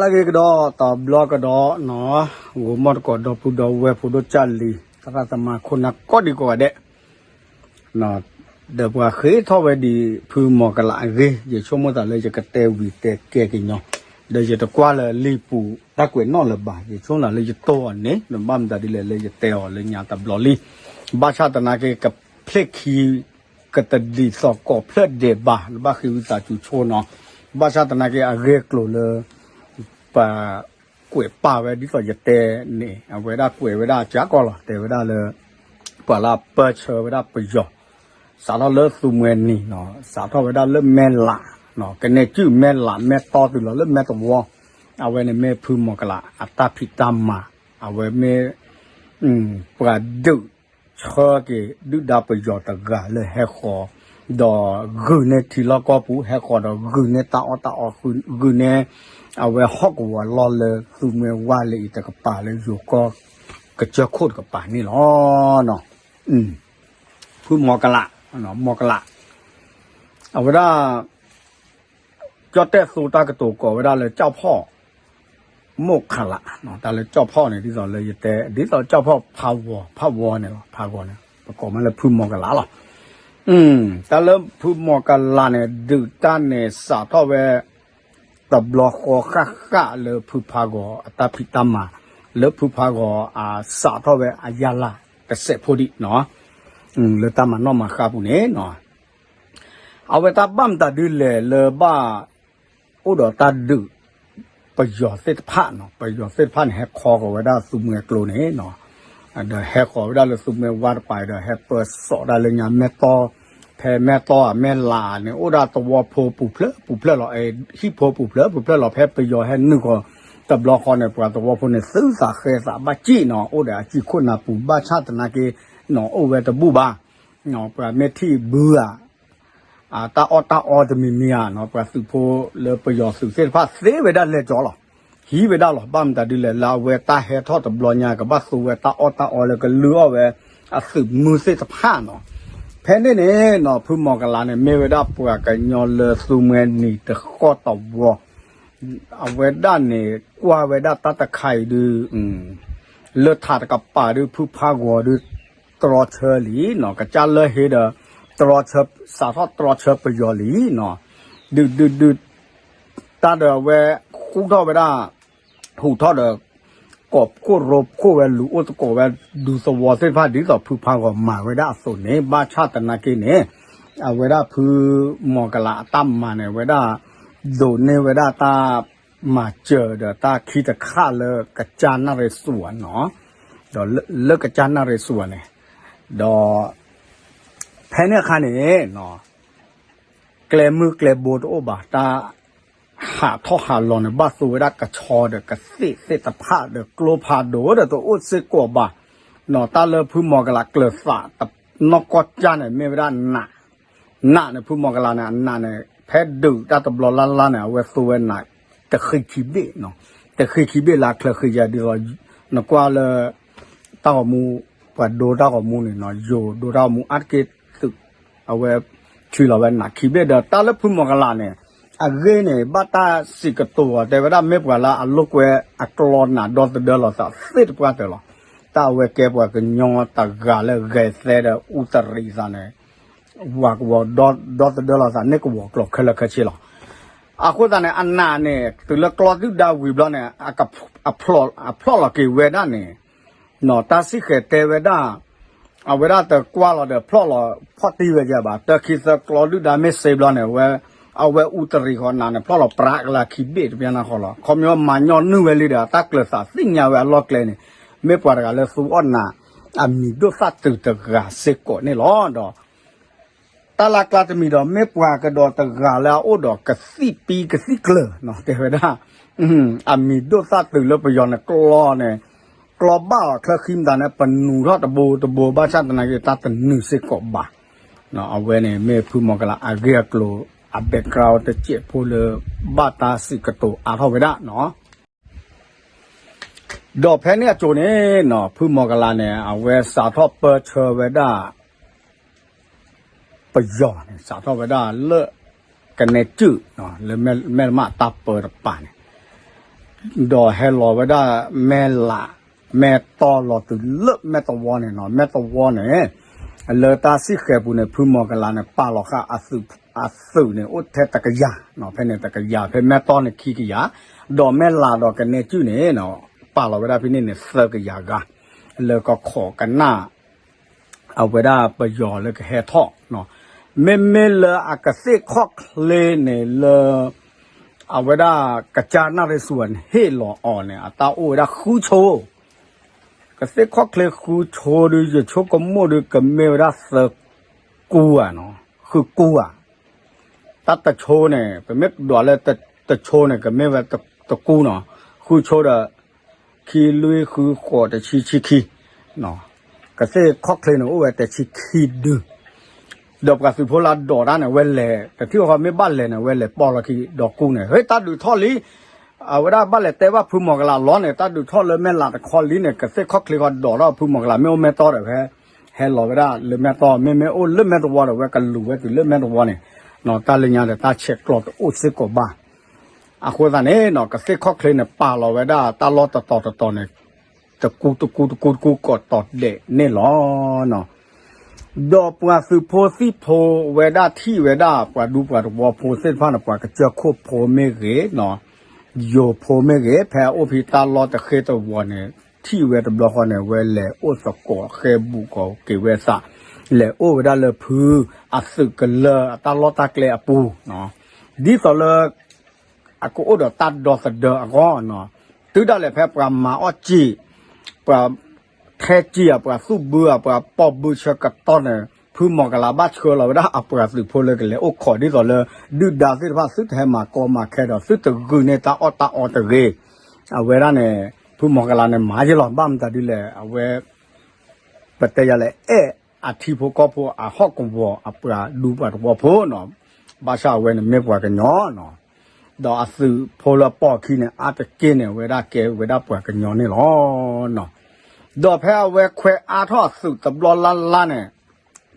တၢ်ဂ့ၤကဒီး တဘျီကဒီးနီၤ, ဂီၤမီၢ်တကိး ဒီပုၢ်ဒီဝဲၢ် ဖိဒိၣ်ကၢ်လံၤ သရၣ်သမါခိၣ်နၢ် ကိးဒံကိးဂၤဒဲး, ဒီးပှၤဃ့ထီၣ်ဝဲဒံး ဖုမီၤကလးအဂ့ၢ် ယဆိကမိၣ်သးလၢယကတဲဝံၤတဲကဲက့ၤညီ, ဒီးယတကွၢ်လၢလံာ်ပူၤတၢ်ကွဲးနီၣ်လၢၤဘၣ်, ယဆိကမိၣ်သးလၢယတိၢ်အီၤန့ၣ် နဘၣ်မတၤဒ်လဲၣ်လၢယတဲအီၤလၢညါတဘျီလံ, ဘၣ်ဆၣ်သနာ်က့ ကဖျ့ၣ်ခံ ကတဒ်သိးကိးဖျၢၣ်ဒဲးဘၣ် နဘၣ်ဃ့ဝံသးစူၤဆိနီၤ, ဘၣ်ဆၣ်သနာ်က့ အဂ့ၢ်အကျိၤလၢ ပကွဲးပာ်ဝဲဒ်သိးယတဲန့ၣ် အဝဲဒၣ်ကွဲးဝဲဒၣ်ကၢကီလီၤ, တဲဝဲဒၣ်လၢ ပှၤလၢအပၢဆှၢဝဲဒၣ်ပယီၤ စးထီၣ်လၢသူမှဲနံၤနီၤ, စးထီၣ်ဝဲဒၣ်လၢမဲၢ်လး, ကနဲၣ်ကုၢ်မဲၢ်လး မဲၢ်တီတုၤလီၤလၢမဲၢ်တဝီ, အဝဲန့ၣ်မ့ၢ်ဖုမီၤကလးအတၢ်ဖံးတၢ်မၤ, အဝဲမ့ၢ် ပှၤဒုးဆှၢက့ၤ ဒုၣ်ဒါပယီၤတဂၤလၢဟဲဃီၤ ဒီးဂုာ်န့ၢ်ထံလီၢ်ကီၢ်ပူၤ ဟဲဃီၤဒီးဂုာ်န့ၢ်တၢ်အီၣ်တၢ်အီ ဂုာ်န့ၢ် အဝဲဟီၣ်ကဝီၤလီၢ်လၢသူမှဲဝါလၢအံၤတကပၤလၢယိၤကီၢ်ကစၢၢ်ခိၣ်တကပၤန့ၣ်လီၤ. ဖုမီၤကလး, မီၤကလး, အဝဲဒၣ် ကၠီၣ်တဲၣ်သိတၢ်ကတိၤကိးဝဲဒၣ်လၢကၠီၣ်ဖီၣ် မိၢ်ကလး, တၢ်လၢကၠီၣ်ဖီၣ်န့ၣ် ဒ်သိးလၢယတဲ ဒ်သိးကၠီၣ်ဖီၣ်ဖးဝီၤ ဖးဝီၤန့ၣ်လီၤ, ဖးဝီၤန့ၣ် ပကိးမးလၢဖုမီၤကလးလီၤ. တၢ်လၢဖုမီၤကလးန့ၣ် ဒုးတၢ်န့ၣ်စးထီၣ်ဝဲ တဘျီဃီဃၣ်ဃၣ်လၢဖုဖးဂီၤအတၢ်ဖံးတၢ်မၤ လၢဖုဖးဂီၤအစးထီၣ်ဝဲအယၢ်လၢ်တစဲးဖိဒံးနီၤ, လၢတၢ်မၤနီၣ်မၤဃါပူၤန့ၣ်နီၤ အဝဲတၢ်ဘၣ်မတၤဒ်လဲၣ်လၢဘၣ် အိၣ်ဒီးတၢ်ဒုး ပယီၤသ့ၣ်တဖၣ်နီၤ, ပယီၤသ့ၣ်တဖၣ်န့ၣ် ဟဲခီကီးဝဲဒၣ်သူမှဲကျိန့ၣ်နီၤ, ဒီးဟဲဃီၤဝဲဒၣ်လၢသူမှဲဝါတပၤဒီး ဟဲပၢစိးဒၣ်လၢညါမဲၢ်တီ, ဖဲမဲၢ်တီဧါမဲၢ်လးန့ၣ် အိၣ်ဒၣ်သဝီဖိပူၤဖျၢၣ်ပူၤဖျၢၣ်လီၤ, ဟံၣ်ဖိပူၤဖျၢၣ်ပူၤဖျၢၣ်လီၤ, ဖဲပယီၤဟဲနုာ်ဃီၤ တဘျီဃီန့ၣ် ပှၤသဝီဖိန့ၣ် သုသးဃဲသးဘၣ်ကံၣ်နီၤ, အိၣ်ဒီးအကံၣ်ခိၣ်နၢ်ပူၤ ဘၣ်ဆၣ်သနာ်က့နီၤ အိၣ်ဝဲတဘူၣ်ဘၣ် ပှၤမ့ၢ်ထံၣ်ဘုဧါ တၢ်အီၣ်တၢ်အီတမံၤမံၤဧါနီၤ, ပှၤသုးဖိလၢပယီၤသုးသ့ၣ်တဖၣ်သ့ဝဲဒၣ်လဲၤကၠီလီၤ, ဟံးဝဲဒၣ်လီၤ, ဘၣ်မတၤဒ်လဲၣ် လၢအဝဲတၢ်ဟဲထီၣ်တဘျီညါ ကဘၣ်သူဝဲတၢ်အီၣ်တၢ်အီလၢကလုၢ်အီၣ်ဝဲအသုးမုၢ်သ့ၣ်တဖၣ်နီၤ, ဖဲန့ၣ်န့ၣ်နီၤ ဖုမီၤကလးန့ၣ် မ့ၢ်ဝဲဒၣ်ပှၤကညီလၢသူမှဲနံၤတဃီၣ်တဝီ အဝဲဒၣ်န့ၣ် ကွၢ်ဝဲဒၣ်တၢ်တခါအံၤဒုး လၢထးတကပၤဒုး ဖုဖးဂီၤဒုး တြီဆၢလံနီၤ, ကစၢ်လၢဟ့ဒီး တြီဆၢ စးထီၣ်တြီဆၢပယီၤလံနီၤ, ဒုးဒုးဒုး တၢ်ဒီးအဝဲ ဃူထီၣ်ဝဲဒၣ် ဟူးထီၣ်ဒီး ကိးဖှိၣ်ရိဖှိၣ်ဝဲ လူၤအိၣ်သကိးဝဲ ဒူသဝီသ့ၣ်တဖၣ် ဒ်သိးဖုဖးဂီၤမၤဝဲဒၣ်အသိးန့ၣ် ဘၣ်ဆၣ်သနာ်က့န့ၣ် အဝဲဒၣ်ဖုမီၤကလးအတၢ်မၤန့ၣ် အဝဲဒၣ် ဒိးန့ၢ်ဝဲဒၣ်တၢ်မၤစၢၤဒီးတၢ်ခံတခါလၢကစၢ်နၣ်ရံၣ်စူၤနီၤ, ဒီးလၢကစၢ်နၣ်ရံၣ်စူၤန့ၣ် ဒီး ဖဲန့ၣ်အခါန့ၣ် ကျဲမုၢ်ကျဲဘိတအိၣ်ဘၣ်, တၢ်ဟးထီၣ်ဟးလီၤန့ၣ် ဘၣ်သူဝဲဒၣ်ကဆီဒီးကသ့ၣ်သ့ၣ်တဖၣ်ဒီးကျိဖးဒိၣ်ဒီးတအိၣ်စ့ၢ်ကီးဘၣ်, တၢ်လၢဖုမီၤကလးကျၢၤသး နီၢ်ကီၢ်ကၢ်န့ၣ် မ့ၢ်ဝဲဒၣ်နး, နးန့ၣ် ဖုမီၤကလးန့ၣ် အနးန့ၣ် ဖဲဒုးတၢ်တဘျီလၢ်လၢ်န့ၣ် အဝဲသူဝဲနး တဃံခံဘ့ၣ်, တဃံခံဘ့ၣ်လၢအချၢဃံယၤဒ်သိး နကွၢ်လၢ တၢ်ဂီၤမူ ပှၤဒိတၢ်ဂီၤမူန့ၣ်နီၤ ယိၤဒိတၢ်ဂီၤမူအါတက့ၢ်သုး အဝဲ ထံလီၤဝဲနးခံဘ့ၣ်ဒီး တၢ်လၢဖုမီၤကလးန့ၣ် အဂ့ၢ်န့ၣ် ဘၣ်တၢ်စံးကတိၤအီၤ တဲဝဲဒၣ်မ့ၢ်ပှၤလၢအလိာ်ကွဲအကျီနးဒီသဒၢလိာ်သးသ့ၣ်တပှၢ်တၢၢ်လီၤ. တၢ်အဝဲကဲပှၤကညီတဂၤလၢဂဲၤသဲဒီးအူတရံးသးန့ၣ် ဝၤကဝီၤဒီသဒၢလိာ်သးန့ၣ် ကဝီၤကျိာ်ခဲလၢာ်ခဲဆ့လီၤ. အဃိသတးန့ၣ် အနးန့ၣ် တုၤလၢကျီဒုၣ်ဒါဝံၤဘျီန့ၣ် အဖျီၣ်လီၤက့ၤဝဲဒၣ်န့ၣ် နီၤ တၢ်စံၣ်ဃဲၤတဲဝဲဒၣ် အဝဲဒၣ်တကွၢ်လီၤဒီးဖျီၣ်လီၤဖီၣ်တံၢ်ဝဲယၤဘၣ် တၢ်ခံသၢကျီဒုၣ်ဒါမ့ၢ်စ့ဘျီန့ၣ် အဝဲ အဝဲအူတရံးဃီနးန့ၣ် ဖျီၣ်လီၤပြးကလၢခံဘ့ၣ်တပျၢ်နၢ်ဃီလီၤ. ခီပညီမၤညီနုၢ်ဝဲလံဒီး တၢ်ကျၢၤသးသ့ၣ်ညါဝဲအလီၢ်ကျဲန့ၣ် မ့ၢ်ပှၤတဂၤလၢသူအီၣ်နး အမံၤဒိၣ်သၣ်တုၤတဂၤစ့ၢ်ကီးန့ၣ်လီၤ. ဒီး တၢ်လၢကျါတမံၤဒီး မ့ၢ်ပှၤကဒီးတဂၤလၢအအိၣ်ဒီးကသံၣ်ပံကသံၣ်ကျၢၤနီၤ တဲဝဲဒၣ် အမံၤဒိၣ်သၣ်တုၤလၢပယီၤန့ၣ် ကျီန့ၣ် ကျီဘၣ်အီၤချၢဃံမတၤန့ၣ် ပနူၤထီၣ်တဘိတဘိ ဘၣ်ဆၣ်သနာ်က့ တၢ်တနုာ်စ့ၢ်ကီးဘၣ်. အဝဲန့ၣ် မ့ၢ်ဖုမီၤကလးအဂ့ၢ်အကျိၤ အ background တစဲးဖိလၢ ဘၣ်တၢ်စံးကတိၤအါထီၣ်ဝဲဒၣ်နီၤ ဒီးဖဲန့ၣ်အစိၤန့ၣ်နီၤ ဖုမီၤကလးန့ၣ် အဝဲစးထီၣ်ပၢဆှၢဝဲဒၣ် ပယီၤန့ၣ် စးထီၣ်ဝဲဒၣ်လၢ ကနဲကုၢ် လၢမဲၢ်လမၢ်တၢ်ပၢတပၤန့ၣ် ဒီးဟဲလီၤဝဲဒၣ်မဲၢ်လး မဲၢ်တီလီၤတုၤလၢမဲၢ်သဝီန့ၣ်နီၤ, မဲၢ်သဝီန့ၣ် လၢတၢ်စံၣ်ဃဲၤပူၤန့ၣ် ဖုမီၤကလးန့ၣ် ပာ်လီၤဃာ်အသုးန့ၣ် အိၣ်ထဲတကယၤ, ဖဲန့ၣ်တကယၤ, ဖဲမဲၢ်တီန့ၣ်ခံကယၤ, ဒီးမဲၢ်လးဒီးကနဲကုၢ်န့ၣ် ပာ်လီၤဝဲဒၣ်ဖဲန့ၣ်န့ၣ် သၢကယၤဂၤ, လၢကခိးကနၣ် အဝဲဒၣ်ပယီၤလၢကဟဲထီၣ်, မ့မ့ၢ်လၢအကသ့ၣ်ခီၣ်ချ့န့ၣ်လၢ အဝဲဒၣ်ကစၢ်နၣ်ရံၣ်စူၤန့ၣ် ဟ့ၣ်လီၤအီၤန့ၣ် အတၢ်အိၣ်ဝဲဒၣ်ဃုဆိ, ကသ့ၣ်ခီၣ်ချ့ဃုဆိဒီး ယဆိကမိၣ်ဒီးကမ့ၢ်ဝဲဒၣ်သၢကူဧါနီၤ, ဃုကူဧါ, တၢ်တဆိန့ၣ် ပမ့ၢ်ဒွးလၢတဆိန့ၣ် ကမ့ၢ်ဝဲတကူနီၤ, ဃုဆိဒီး ခံလွံၢ်ဃုဃိးတဆံဆံခံ, ကသ့ၣ်ခီၣ်ချ့န့ၣ် အိၣ်ဝဲတဆံခံဒု, ဒီးပှၤသုးဖိလၢဒိးတၢ်န့ၣ် ဝဲလဲၤ တထံၣ်ဃီမ့ၢ်ဘၣ်လဲၤန့ၣ် ဝဲလဲၤပိာ်လီၤခံဒီကူန့ၣ် ဟ့ၣ်တၢ်ဒုးထီၣ်လံ, အဝဲဒၣ်ဘၣ်လဲၤတဲဘၣ်ဖုမီၤကလးလီၤန့ၣ် တၢ်ဒုးထီၣ်လၢမဲၢ်လးတခီလံန့ၣ် ကသ့ၣ်ခီၣ်ချ့ဃီဒိးထီၣ်ဖုမီၤကလး မ့ၢ်အိၣ်မဲၢ်တီဒီးဝဲ ဟဲလီၤဝဲဒၣ်လၢမဲၢ်တီ, မ့မ့ၢ်အိၣ်လၢမဲၢ်သဝီဒီး ဝဲကလူၤဝဲတုၤလၢမဲၢ်သဝီန့ၣ်, တၢ်လၢညါဒီးတၢ်ဆဲးကျိးတအိၣ်စ့ၢ်ကီးဘၣ်. အဃိသတးန့ၣ်နီၤ ကသ့ၣ်ခီၣ်ချ့န့ၣ် ပာ်လီၤဝဲဒၣ်တၢ်လီၢ်တတီၤတတီၤန့ၣ် တကူတကူတကူတကူကိးတီၤဒဲးန့ၣ်လီၤ. ဒီးပှၤသုးဖိသံၣ်ဖိဝဲဒၣ်ထံၣ်ဝဲဒၣ် ပှၤဒူပှၤသဝီဖိသ့ၣ်တဖၣ်န့ၣ် ပှၤကစၢၢ်ခိၣ်ဖိမ့ၢ်ဂ့ၤ, ယိၤဖိမ့ၢ်ဂ့ၤ ဖဲအအိၣ်ဖဲတၢ်လီၢ်တဃ့တဝီၤန့ၣ် ထံၣ်ဝဲတဘျီဃီန့ၣ် ဝဲလဲၤအိၣ်သကိးဃဲဘူးကီးက့ၤဝဲသး, လဲၤအိၣ်ဝဲဒၣ်လၢဖုအသုးကလၢၤအတၢ်လီၢ်တၢ်ကျဲအပူၤ, ဒ်သိးလၢ အကအိၣ်ဒီးတၢ်ဒီသဒၢအဂီၢ်နီၤ, တုၤဒၣ်လဲာ်ဖဲပှၤမၤအီၣ်စံာ်, ပှၤထဲစံာ်ဧါ ပှၤသူၣ်ဘုဧါ ပှၤပိာ်ဘုဆၢကတီၢ်န့ၣ် ဖုမီၤကလးဘၣ်ဆှၢလီၤဝဲဒၣ်အပှၤသုးဖိလၢကလဲၤအိၣ်ခိးဒ်သိးလၢ ဒုၣ်ဒါသ့ၣ်တဖၣ် သုတဟဲမၤကီမၤခဲဒီး သုတဂုာ်န့ၢ်တၢ်အီၣ်တၢ်အီတဂ့ၤ, အဝဲဒၣ်န့ၣ် ဖုမီၤကလးန့ၣ် မၤယ့လီၤ ဘၣ်မတၤဒ်လဲၣ် အဝဲ ပတဲယၤလဲၣ် အဲၣ်အထံဖိကီၢ်ဖိအဟီၣ်ကဝီၤ အပှၤဒူပှၤသဝီဖိနီၤ, ဘၣ်ဆၣ်အဝဲန့ၣ်မ့ၢ်ပှၤကညီနီၤ, ဒီးအသုးဖိလၢပိာ်အခံန့ၣ် အါတက့ၢ်န့ၣ် အဝဲဒၣ်ကဲဝဲဒၣ်ပှၤကညီန့ၣ်လီၤ. ဒီးဖဲအဝဲခွဲးအါထီၣ်အသုးတဘျီလၢ်လၢ်န့ၣ်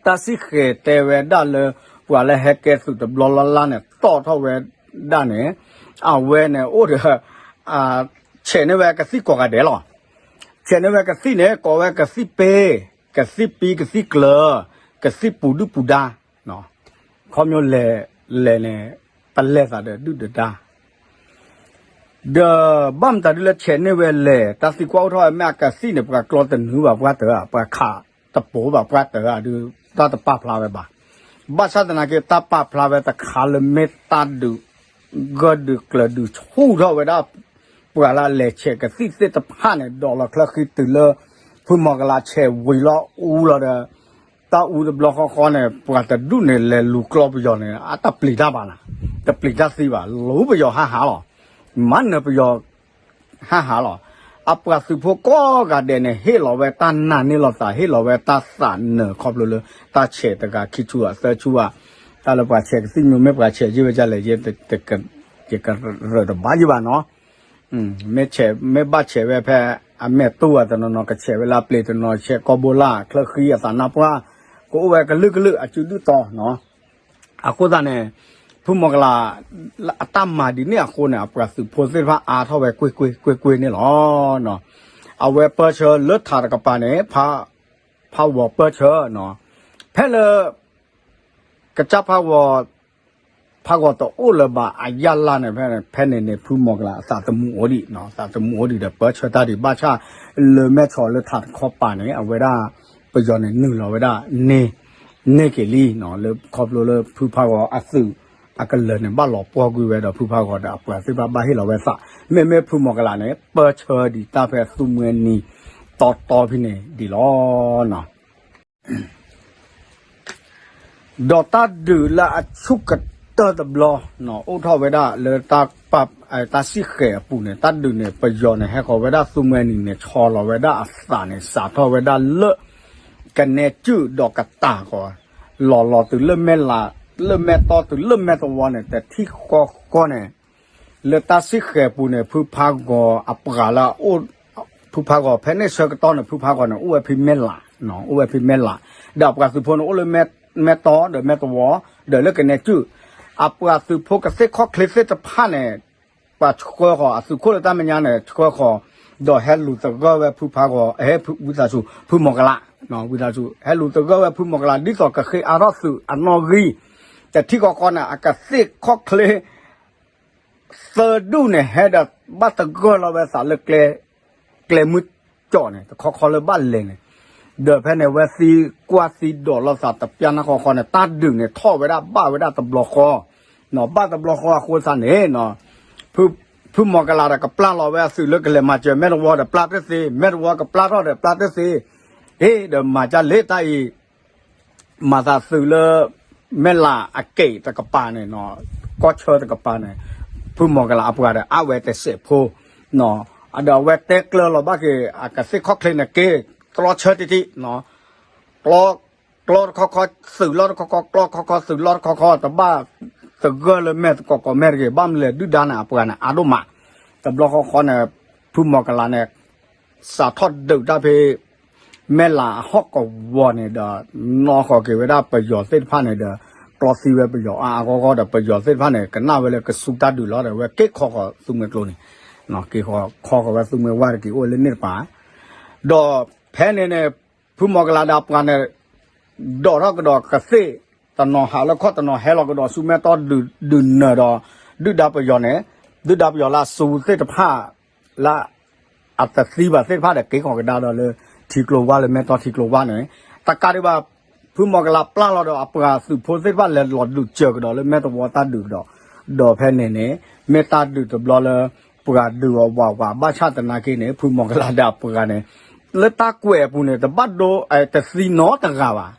တၢ်စံၣ်ဃဲၤတဲဝဲဒၣ်လၢ ပှၤလၢဟဲကဲသုးတဘျီလၢ်လၢ်န့ၣ် တီၣ်ထီၣ်ဝဲဒၣ်န့ၣ် အဝဲန့ၣ်အိၣ်ဒီး ဆဲးန့ၢ်ဝဲကသံၣ်ကိးဂၤဒဲးလီၤ. ဆဲးန့ၢ်ဝဲကသံၣ်န့ၣ် ကိးဝဲကသံၣ်ပ့, ကသံၣ်ပံ ကသံၣ်ကျၢၤ, ကသံၣ်ပူၤဒုၣ်ပူၤဒါ, ခီဖျိလဲၤ လဲၤန့ၣ် ပလဲၤသးဒီးဒုၣ်ဒီးဒါ ဒီးဘၣ်မတၤဒ်လၢဆဲးန့ၢ်ဝဲလဲၣ် တၢ်သံကွၢ်အိၣ်ထီၣ်ဝဲ မ့ၢ်အကသံၣ်န့ၣ် ပှၤကျီတနုာ်ဘၣ်ပှၤတၢၤဧါ, ပှၤခးတပိၤဘၣ်ပှၤတၢၤဧါဒုး တၢ်တပာ်ဖျါဝဲဘၣ်. ဘၣ်ဆၣ်သနာ်က့ တၢ်ပာ်ဖျါဝဲတခါလၢမ့ၢ်တၢ်ဒုး ဂၢၢ်ဒုးကျၢၤဒုးဆူၣ်ထီၣ်ဝဲဒၣ် ပှၤလၢအလဲၤဆဲးကသံၣ်သ့ၣ်တဖၣ်န့ၣ် ဒိးလီၤချၢဃံတုၤလၢ ဖုမီၤကလးဆဲးဝံၤလီၤအူလီၤဒီး တၢ်အူတဘျီဃီဃီန့ၣ် ပှၤတဒူၣ်န့ၣ် လဲၤလူၤကျီပယီၤန့ၣ် အတပျံၤတၢ်ဘၣ်နၤ, တပျံၤတၢ်သံဘၣ်, လူၤပယီၤဟါဟါလီၤ. မၤနၢၤပယီၤ ဟါဟါလီၤ. အပှၤသုးဖိကိးဂၤဒဲးန့ၣ် ဟ့ၣ်လီၤဝဲတၢ်နာ်န့ၢ်လိာ်သး ဟ့ၣ်လီၤဝဲတၢ်သးနၢၤခီဖျိလၢ တၢ်ဆဲးတဂၤခံဆူၣ်ဧါသၢဆူၣ်ဧါ, တၢ်လၢပှၤဆဲးကသံၣ်မ့ၢ်မ့ၢ်ပှၤဆဲးယ့ၢ်ဝဲဒ်လဲၣ် ယကရ�ၢးတဘၣ်ယ့ၢ်ဘၣ်နီၤ. မ့ၢ်ဆဲး မ့ၢ်ဘၣ်ဆဲးဝဲဖဲ အမဲာ်တူၢ်အတနီၤနီၤ ကဆဲးဝဲလၢအပျ့ၤတနီၤ ဆဲးကီၢ်ဘိလၢ် ချၢဃံအသးနါပှၢ် ကအိၣ်ဝဲကလုာ်ကလုာ်အစုဒုၣ်တီၤနီၤ. အဃိသတးန့ၣ် ဖုမီၤကလး အတၢ်မၤဒ်န့ၣ်အဃိန့ၣ် အပှၤသုးဖိသ့ၣ်တဖၣ်အါထီၣ်ဝဲကွ့ၢ်ကွ့ၢ်ကွ့ၢ်ကွ့ၢ်န့ၣ်လီၤ. အဝဲပၢဆှၢလၢထးတကပၤန့ၣ် ဖးဝီၤပၢဆှၢနီၤ. ဖဲလၢ ကစၢ်ဖးဝီၤ ဖးဂီၤတအိၣ်လၢၤဘၣ်အယၢ်လၢ်န့ၣ် ဖဲ ဖဲန့ၣ်န့ၣ် ဖုမီၤကလးအသးသမူအိၣ်ဒံးနီၤ, သးသမူအိၣ်ဒံးဒီး ပၢဆှၢတၢ်ဒံးဘၣ်ဆၣ် လၢမဲၢ်ဆီးလၢထးတခီပၤန့ၣ် အဝဲဒၣ် ပယီၤန့ၣ်နုာ်လီၤဝဲဒၣ်န့ၣ် န့ၢ်က့ၤလံနီၤ, လၢခီဖျိလၢဖုဖးဂီၤအသုးအကလၢၤန့ၣ် ဘၣ်လီၤပှီၢ်ကွံာ်ဝဲဒီး ဖုဖးဂီၤဒီးအပှၤသ့ၣ်တဖၣ်ဘၣ်ဟ့ၣ်လီၤဝဲသး, မ့မ့ၢ်ဖုမီၤကလးန့ၣ် ပၢဆှၢဒံးတၢ်ဖဲသူမှဲနံၤ တီတီဖဲန့ၣ်ဒံးလီၤ. ဒီးတၢ်ဒုးလၢအဆူၣ်ကတၢၢ်တဘျီ အိၣ်ထီၣ်ဝဲဒၣ်လၢ တၢ်စံၣ်ဃဲၤအပူၤန့ၣ် တၢ်ဒုးန့ၣ် ပယီၤန့ၣ် ဟဲဃီၤဝဲဒၣ်သူမှဲနံၤန့ၣ် ဆီလီၤဝဲဒၣ်အသးန့ၣ် စးထီၣ်ဝဲဒၣ်လၢ ကနဲကုၢ်ဒီးကတၢၢ်ဃီၤ လီၤလီၤတုၤလၢမဲၢ်လး လၢမဲၢ်တီတုၤလၢမဲၢ်သဝီန့ၣ် တထံၣ်ဃီဃီန့ၣ် လၢတၢ်စံၣ်ဃဲၤပူၤန့ၣ် ဖုဖးဂီၤအပှၤလၢအအိၣ် ဖုဖးဂီၤ ဖဲန့ၣ်ဆၢကတီၢ်န့ၣ် ဖုဖးဂီၤန့ၣ် အိၣ်ဝဲဖဲမဲၢ်လး, အိၣ်ဝဲဖဲမဲၢ်လး, ဒီးအပှၤသုးဖိန့ၣ် အိၣ်လၢမဲၢ်တီဒီးမဲၢ်သဝီ ဒီးလၢကနဲကုၢ်, အပှၤသုးဖိကသ့ၣ်ခီၣ်ချ့သ့ၣ်တဖၣ်န့ၣ် ပှၤဆှၢဃီၤအသုးခိၣ်လၢတၢ်မဲာ်ညါန့ၣ် ဆှၢဃီၤ ဒီးဟဲလူၤသဂၢၢ်ဝဲဖုဖါဂီၤ ဟဲဝံသးစူၤ ဖုမီၤကလး, ဝံသးစူၤ ဟဲလူၤသဂၢၢ်ဝဲဖုမီၤကလး ဒ်သိးကဃ့အါထီၣ်သုးအနီၣ်ဂံၢ် တထံၣ်ဃီဃီန့ၣ် အကသ့ၣ်ခီၣ်ချ့ သၢဒူၣ်န့ၣ် ဟဲဒီးဘၣ်သဂၢၢ်လီၤဝဲသးလၢ ကျဲမုၢ်ကၠီၣ်န့ၣ် တခီခီလၢဘၣ်လဲၤန့ၣ်, ဒီးဖဲန့ၣ် ဝဲသံကွၢ်သံဒိးလိာ်သးတပျၢ်နၢ်ဃီဃီန့ၣ် တၢ်ဒုးန့ၣ်ထီၣ်ဝဲဒၣ်ဘၣ်ဝဲဒၣ်တဘျီဃီ, ဘၣ်တဘျီဃီအဃိသတးန့ၣ် ဖုမီၤကလးဒီးကပျၢ်လီၤဝဲအသုးလၢကလဲၤမၤစၢၤမဲာ်တဝီဒီးပျၢ်တသ့, မဲာ်တဝီကပျၢ်ထီၣ်ဒီးပျၢ်တသ့, အ့ ဒီးမၤကၢ်လၢတၢ်အံၤ မၤသးသုးလၢ မဲၢ်လးအက့ၣ်တကပၤန့ၣ်, ကီၢ်ဆၢတကပၤန့ၣ်, ဖုမီၤကလးအပှၤဒီးအါဝဲတစဲးဖိ, ဒီးအဝဲတဲကျၢၤလီၤဘၣ်က့ၤ အကသ့ၣ်ခီၣ်ချ့န့ၣ်က့ၤ တြီဆၢတံၢ်တံၢ်, ကျီတခီခီ သုးလီၢ်တခီခီ ကျီတခီခီ သုးလီၢ်တခီခီ တဘၣ်သဂၢၢ်လၢမဲာ်သကိးကိးမဲာ်တဂ့ၤ ဘၣ်မနုၤလဲၣ် ဒုၣ်ဒါန့ၣ် အပှၤန့ၣ် အါဒိၣ်မး, တဘျီဃီဃီန့ၣ် ဖုမီၤကလးန့ၣ် စးထီၣ်ဒုးတၢ်ဖဲ မဲၢ်လးအဟီၣ်ကဝီၤန့ၣ်ဒီး နီၣ်ဃီၤက့ၤဝဲဒၣ်ပယီၤသ့ၣ်တဖၣ်န့ၣ်ဒီး ကျီသံဝဲပယီၤအါအါဂီၢ်ဂီၢ်ဒီး ပယီၤသ့ၣ်တဖၣ်န့ၣ် ကနၣ်ဝဲလၢကစူၢ်တၢ်ဒုးလီၤဒီး ဝဲက့ၤခီဃီၤသုးမွဲကျိန့ၣ်, က့ၤခီဃီၤဝဲသုးမွဲဝါတက့ၤအိၣ်လၢန့ၣ်တပၤ, ဒီးဖဲန့ၣ်န့ၣ် ဖုမီၤကလးဒီးအပှၤန့ၣ် ဒိးထီၣ်ကဒီးကသ့ၣ် တနီၤဟးလၢခီၣ်တနီၤဟဲလီၤကဒီးဆူမဲာ်တီၢ်ဒုးနၢၤဒီး ဒုၣ်ဒါပယီၤန့ၣ်, ဒုၣ်ဒါပယီၤလၢအစူၢ်သ့ၣ်တဖၣ် လၢအတသံဘၣ်သ့ၣ်တဖၣ်ဒီး က့ၤခီၤကဒါဒီးလၢ ထံကျိဝါလၢမဲာ်တီၢ်ထံကျိဝါန့ၣ်, တကးဒံးဘၣ် ဖုမီၤကလးပျၢ်လီၤဒီးအပှၤသုးဖိသ့ၣ်တဖၣ်လဲၤလီၤဒုးစၢၤကဒီးလၢမဲာ်တဝီတၢ်ဒုးကဒီး, ဒီးဖဲန့ၣ်န့ၣ် မ့ၢ်တၢ်ဒုးတဘျီလၢ ပှၤဒုးအီၤဝးဝး ဘၣ်ဆၣ်သနာ်က့န့ၣ် ဖုမီၤကလးဒီးအပှၤန့ၣ် လၢတၢ်ကွဲးအပူၤန့ၣ် တဘၣ်ဒိ တသံနီတဂၤဘၣ်,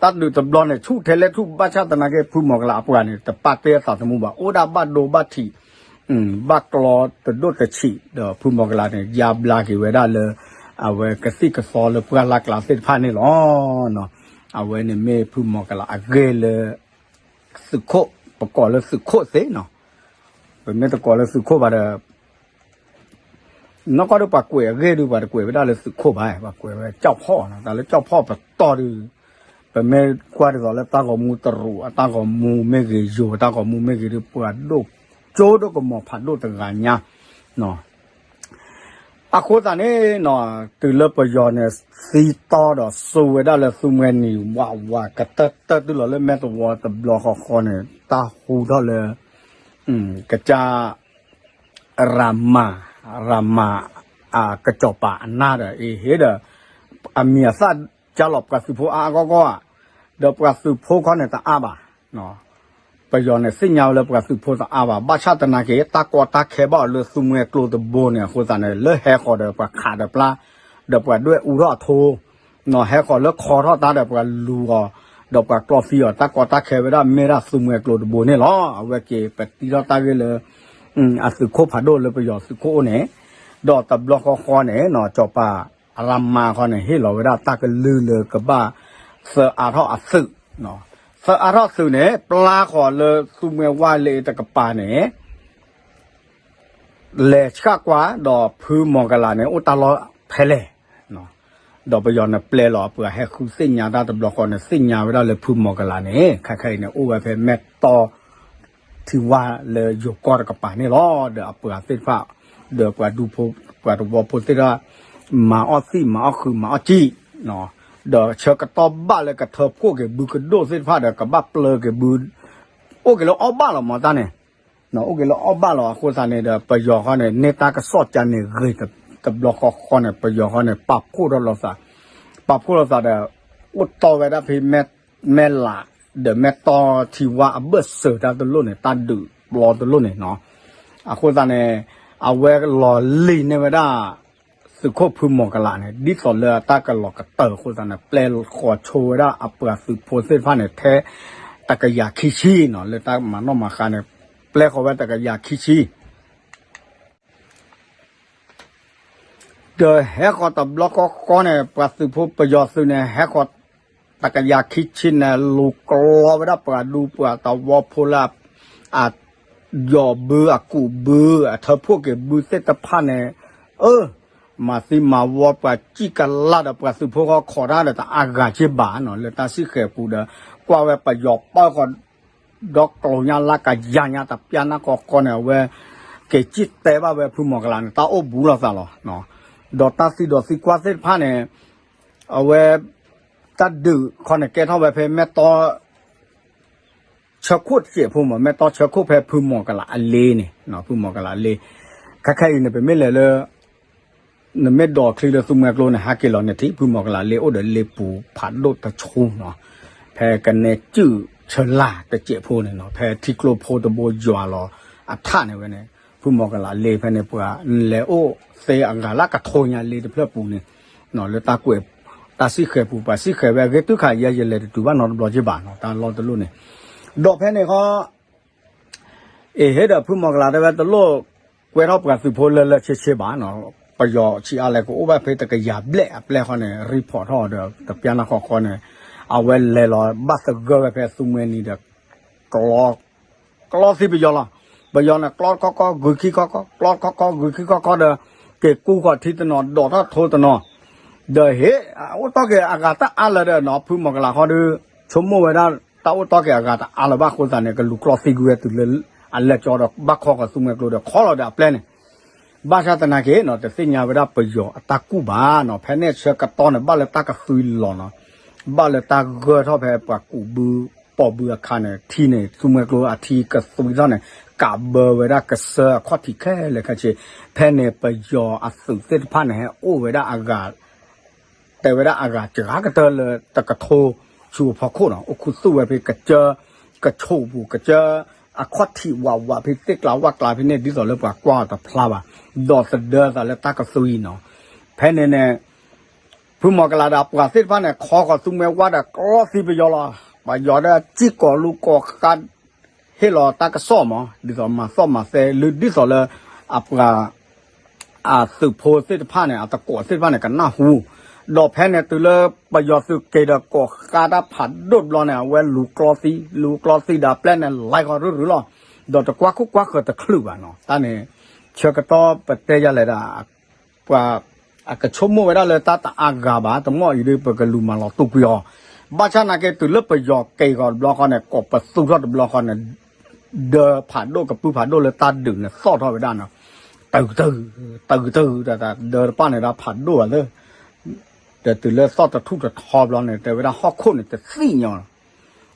တၢ်ဒုးတဘျီန့ၣ် ဆူၣ်ထဲလဲၣ်ဆူၣ် ဘၣ်ဆၣ်သနာ်က့ ဖုမီၤကလးအပှၤန့ၣ် တပာ်တ့ၢ်အသးသမူဘၣ် အိၣ်ဒၣ်ဘၣ်ဒိဘၣ်ထံး ဘၣ်ကျီတဒိၣ်တဆံး ဒီးဖုမီၤကလးန့ၣ် ယါဘျါက့ၤဝဲဒၣ်လၢ အဝဲကသံၣ်ကသီလၢပှၢ်လၢ်ကျါသ့ၣ်တဖၣ်န့ၣ်လီၤ. အဝဲန့ၣ်မ့ၢ်ဖုမီၤကလးအဂ့ၢ်လၢ သုးခိၣ် ပကိးလၢသုးခိၣ်သ့နီၤ, ပမ့ၢ်တကိးလၢသုးခိၣ်ဘၣ်ဒီး နီၢ်ကီၢ်ဒီးပှၤကွဲးအဂ့ၢ်ဒီး ပှၤတကွဲးဝဲဒၣ်လၢသုးခိၣ်ဘၣ်, ပှၤကွဲးဝဲကၠီၣ်ဖီၣ်နီၤ, တၢ်လၢကၠီၣ်ဖီၣ်ပတီၢ်ဒီး ပမ့ၢ်ကွၢ်ဒ်သိးလၢတၢ်ဂီၤမူတရူး အတၢ်ဂီၤမူမ့ၢ်ဂ့ၤ ယိၤတၢ်ဂီၤမူမ့ၢ်ဂ့ၤဒီး ပှၤဒိၣ်ကၠိဒိၣ်ကမီၤဖးဒိၣ်တဂၤညါနီၤ. အဃိသတးန့ၣ်နီၤ တုၤလၢပယီၤန့ၣ် သံတီဒီးစိဝဲဒၣ်လၢသူမှဲနံၤ ဝးဝးကတၢၢ်တၢၢ်တုၤလီၤလၢမဲာ်တဝီတဘျီဃီဃီန့ၣ် တၢ်ဟူထီၣ်လၢ ကစၢ် ရၤမၤ ရၤမၤ အကစီၤပၤအနၢ်ဒီး အဟ့ၣ်ဒီး အမံၤအသၣ်ကၢ်လီၤပှၤသုးဖိအါအါဂီၢ်ဂီၢ်ဧါ, ဒီးပှၤသုးဖိခီန့ၣ်တအါဘၣ် ပယီၤန့ၣ်သ့ၣ်ညါဝဲလၢပှၤသုးဖိတအါဘၣ်, ဘၣ်ဆၣ်သနာ်က့ တၢ်ကီတၢ်ခဲဘၣ်အီၤလၢသူမှဲကျိတဘိန့ၣ် အဃိသတးန့ၣ် လၢဟဲဃီၤဒီးပှၤခးဒီးပျၢ် ဒီးပှၤဒွဲၣ်အူထီၣ်အထိ, ဟဲဃီၤလၢခီထီၣ်တၢ်ဒီးပှၤလူၤအီၤ, ဒီးပှၤကျီသံအီၤ တၢ်ကီတၢ်ခဲဝဲဒၣ်မ့ၢ်ဒၣ်သူမှဲကျိတဘိန့ၣ်လီၤ. အဝဲက့ၤပတံထီၣ်တၢ်ဂ့ၢ်လၢ အသုးခိၣ်ဖးဒိၣ်လၢပယီၤသုးခိၣ်အိၣ်န့ၣ်, ဒီးတဘျီဃီဃီန့ၣ် စီၤပၤအရၤမၤဃီန့ၣ် ဟ့ၣ်လီၤဝဲဒၣ်တၢ်ကလုၢ်လၢကဘၣ်သၢအါထီၣ်အသုး, သၢအါထီၣ်သုးန့ၣ် ပျၢ်ဃီၤလၢသူမှဲဝါလၢအတကပၤန့ၣ် လဲၤဆှၣ်ကွၢ်ဒီးဖုမီၤကလးန့ၣ် အိၣ်တၢ်လီၢ်ဖဲလဲၣ်, ဒီးပယီၤန့ၣ်ပျဲလီၤအပှၤဟဲဃုသ့ၣ်ညါတၢ်တဘျီဃီန့ၣ် သ့ၣ်ညါဝဲဒၣ်လၢဖုမီၤကလးန့ၣ် ခဲခဲအံၤန့ၣ် အိၣ်ဝဲဖဲမဲာ်တီၢ်ထံဝါလၢယိၤကီၢ်တကပၤန့ၣ်လီၤ. ဒီးအပှၤသ့ၣ်တဖၣ် ဒီးပှၤဒူဖိ ပှၤတဝီဖိသ့ၣ်တဖၣ် မၤအီၣ်သံၣ်မၤအီၣ်ဃုာ်မၤအီၣ်ကံၣ်, ဒီးဆၢကတီၢ်ဘၣ်လၢကထၢဖှိၣ်က့ၤဘုကဒိၣ်သ့ၣ်တဖၣ်ဒီး ကဘၣ်ပျၢက့ၤဘု အိၣ်က့ၤလၢအီၣ်ဘၣ်လီၤမးတၢ်န့ၣ်, အိၣ်က့ၤလၢအီၣ်ဘၣ်လီၤအဃိသတးန့ၣ်ဒီး ပယီၤဃီန့ၣ် န့ၢ်တၢ်ကစီၣ်ကန့ၣ်ဂ့ၤတဘျီဃီဃီန့ၣ် ပယီၤဃီန့ၣ် ပာ်ဖှိၣ်ထီၣ်လိာ်သး, ပာ်ဖှိၣ်လိာ်သးဒီး အိၣ်တီၢ်ဝဲဒၣ်ဖဲမဲၢ်လး ဒီးမဲာ်တီၢ်ထံဝါအဘၢၣ်စၢၤတၢ်တလိၣ်န့ၣ် တၢ်ဒုးပျီတလိၣ်န့ၣ်နီၤ, အဃိသတးန့ၣ် အဝဲလီၤလံာ်န့ၢ်ဝဲဒၣ် သုးခိၣ်ဖုမီၤကလးန့ၣ် ဒ်သိးလၢတၢ်ကလီၤကတၢၢ်အဃိသတးန့ၣ် ပျဲဃီၤဆိဝဲဒၣ်အပှၤသုးဖိသ့ၣ်တဖၣ်န့ၣ် ထဲတကယၤခံဆံနီၤ လၢတၢ်မၤနီၣ်မၤဃါန့ၣ် ပျဲဃီၤဝဲတကယၤခံဆံ ဒီးဟဲဃီၤတဘျီဃီဃီန့ၣ် ပှၤသုးဖိပယီၤသုးန့ၣ် ဟဲဃီၤတကယၤခံဆံန့ၣ် လူၤကျီဝဲဒၣ်ပှၤဒူပှၤတဝီဖိလၢ အယီၤဘု အကူးဘု အထၢဖှိၣ်က့ၤဘုသ့ၣ်တဖၣ်န့ၣ် အၢ မၤသံမၤဝီပှၤစံၣ်ကလၢ်ဒီးပှၤသုးဖိဃီခိးတၢ်ဒီးတအါဂၤက့ဘၣ်နီၤ လၢတၢ်စံၣ်ဃဲၤပူၤဒီး ကွၢ်ဝဲပယီၤပၢဃီၤ ဒီကျိၤညါလၢကယၤညါတပျၢ်နၢ်ကီကီန့ၣ် အဝဲ က့ၤစံၣ်တဲဘၣ်ဝဲဖုမီၤကလးန့ၣ် တၢ်အိၣ်ဘူးလိာ်သးလီၤ. ဒီးတၢ်သံဒီးသံကွၢ်သ့ၣ်တဖၣ်န့ၣ် အဝဲ တၢ်ဒုးခီန့ၣ်ကဲထီၣ်ဝဲဖဲမဲၢ်တီ ဆၢခိၣ်တစဲးဖိမး မဲၢ်တီဆၢခိၣ်ဖဲဖုမီၤကလးအလ့န့ၣ် ဖုမီၤကလးအလ့ ခဲခဲအံၤန့ၣ် ပမ့ၢ်လဲၤလၢ နမ့ၢ်ဒိးချံလၢသူမှဲကျိန့ၣ် ဟဲက့ၤလီၤန့ၣ်ထံၣ် ဖုမီၤကလးလ့အိၣ်ဒီးလ့ပူၤဖးဒိၣ်တဆူနီၤ, ဖဲကနဲကုၢ်ဆၢလာ်တစဲးဖိန့ၣ်နီၤ ဖဲထံကျိဖိတဘိယွၤလီၤအထးန့ၣ်ဝဲန့ၣ် ဖုမီၤကလးလ့ဖဲန့ၣ် ပှၤလဲၤအိၣ်သ့အဂၤလၢကထိညါလ့တဖျၢၣ်ပူၤန့ၣ် လၢတၢ်ကွဲး တၢ်စံၣ်ဃဲၤပူၤ ပှၤစံၣ်ဃဲၤဝဲအဂ့ၢ်တုၤခးယဲ ယလဲၤတတုၤဘၣ်နီတဘျီက့ဘၣ်နီၤ တၢ်လီၢ်တလိၣ်န့ၣ် ဒီးဖဲန့ၣ်ဃီ အ့ၣ် ဟ့ၣ်ဒီးဖုမီၤကလးတဲဝဲတလိၣ်ကွဲထီၣ်ပှၤသုးဖိလၢလၢဆ့ဆ့ဘၣ်နီၤ, ပယီၤဆံးအါလဲၣ်ကအိၣ်ဘၣ်ဖဲတကယၤဘျဲၣ်အပျဲၢ်ဃီန့ၣ် report ထီၣ်ဒီး တပျၢ်နၢ်ဃီဃီန့ၣ် အဝဲလဲၤလီၤဘၣ်သဂၢၢ်ဝဲဖဲသူမှဲနံၤဒီး ကျီ ကျီသံပယီၤလီၤ. ပယီၤန့ၣ် ကျီတခီခီ ဂုၤခံခီခီ ကျီတခီခီ ဂုၤခံခီခီဒီး က့ၤကူဃီၤထံတနီၤ ဒိးထီၣ်ထိတနီၤ ဒီးဟ့ၣ် အိၣ်တီၢ်က့ၤအဂၤတၢ်အါလၢၤဒီးနီၤ ဖုမီၤကလးဃီဒီး ဆိကမိၣ်ဝဲဒၣ် တၢ်အိၣ်တီၢ်က့ၤအဂၤတအါလၢၤဘၣ်အဃိသတးန့ၣ် ကလူၤကျီသံကွံာ်ဝဲတုၤလၢ အလဲၤကၠီဒီး ဘၣ်ခီဃီၤသူမှဲကျိဒီး ခီလီၤဒီးအပျဲၢ်န့ၣ် ဘၣ်ဆၣ်သနာ်က့နီၤ တသ့ၣ်ညါဝဲဒၣ်ပယီၤအတၢ်ကူၣ်ဘၣ်နီၤ ဖဲန့ၣ်ဆၢကတီၢ်န့ၣ် ဘၣ်လၢတၢ်ကသွံလီၤနီၤ, ဘၣ်လၢတၢ်ဂၢၢ်ထီၣ်ဖဲပှၤကူးဘု ပိာ်ဘုအခါန့ၣ် ထံန့ၣ် သူမှဲကျိအထံကသွံထီၣ်န့ၣ် ကးဘၢဝဲဒၣ်ကစၢၢ်အခီၣ်ထံးခဲလၢာ်ခဲဆ့, ဖဲန့ၣ်ပယီၤအသုးသ့ၣ်တဖၣ်န့ၣ် ဟဲအိၣ်ဝဲဒၣ်အဂၤ တဲဝဲဒၣ်အဂၤစှၤကတၢၢ်လၢတကထိဆူအဖီခိၣ်နီၤ, အိၣ်ခူသူၣ်ဝဲဖဲကစၢၢ် ကဆိးပူၤ ကစၢၢ်အခီၣ်ထံးဝးဝးဖဲသ့ၣ်ကျါဝၣ်ကျါဖဲန့ၣ် ဒ်သိးလၢပှၤကွၢ်အီၤတဖျါဘၣ်, ဒီးသဒၢသးလၢတၢ်ကသွံနီၤ, ဖဲန့ၣ်န့ၣ် ဖုမီၤကလးဒီးပှၤသ့ၣ်တဖၣ်န့ၣ် ခီဃီၤသူမှဲဝါဒီးကျီသံပယီၤလီၤ, ပယီၤဒီးစံၣ်ကိးလူၤကိးဃါ ဟ့ၣ်လီၤတၢ်ကစီၣ်မး ဒ်သိးမၤသီၣ်မၤသဲ လၢဒ်သိးလၢ အပှၤ အသုးဖိသ့ၣ်တဖၣ်န့ၣ် အသကိးသ့ၣ်တဖၣ်န့ၣ် ကနၢ်ဟူ, ဒီးဖဲန့ၣ်တုၤလၢပယီၤသုးက့ၤဒီးကိးဃါတၢ်ဖးဒိၣ်တဘျီန့ၣ် အဝဲလူၤကျီသံ လူၤကျီသံဒီးအပျဲၢ်န့ၣ် လဲၤဃီၤရုၢ်ရုၢ်လီၤ, ဒီးတကွၢ်ခိၣ်ကွၢ်ဃၢၤတချုးဘၣ်နီၤ, တၢ်န့ၣ် ဆၢကတီၢ်ပတဲယၤလဲၣ်ဒၣ် ပှၤ အကဆိကမိၣ်ဝဲဒၣ်လၢတၢ်တအါဂၤဘၣ် တမီၢ်အံၤဒ်ပကလူၤမၤလီၤတူာ်ကွံာ်အီၤ, ဘၣ်ဆၣ်နာ်က့တုၤလၢပယီၤက့ၤဃီၤတဘျီဃီန့ၣ် ကိးပသူထီၣ်တဘျီဃီန့ၣ် ဒၢဖးဒိၣ်ကပုၢ်ဖးဒိၣ်လၢတၢ်ဒုးန့ၣ် သီၣ်ထီၣ်ဝဲဒၣ်နီၤ, တဂုၤတဂုၤ တဂုၤတဂုၤ တၢ်ဒၢတပၣ်န့ၣ်ဒၣ်ဖးဒိၣ်ဘၣ်လၢ ဒီးတုၤလၢသီၣ်တထူၣ်တထီဘျီန့ၣ် တဲဝဲဒၣ်ဟီၣ်ခိၣ်န့ၣ်တသံၣ်ညီလီၤ,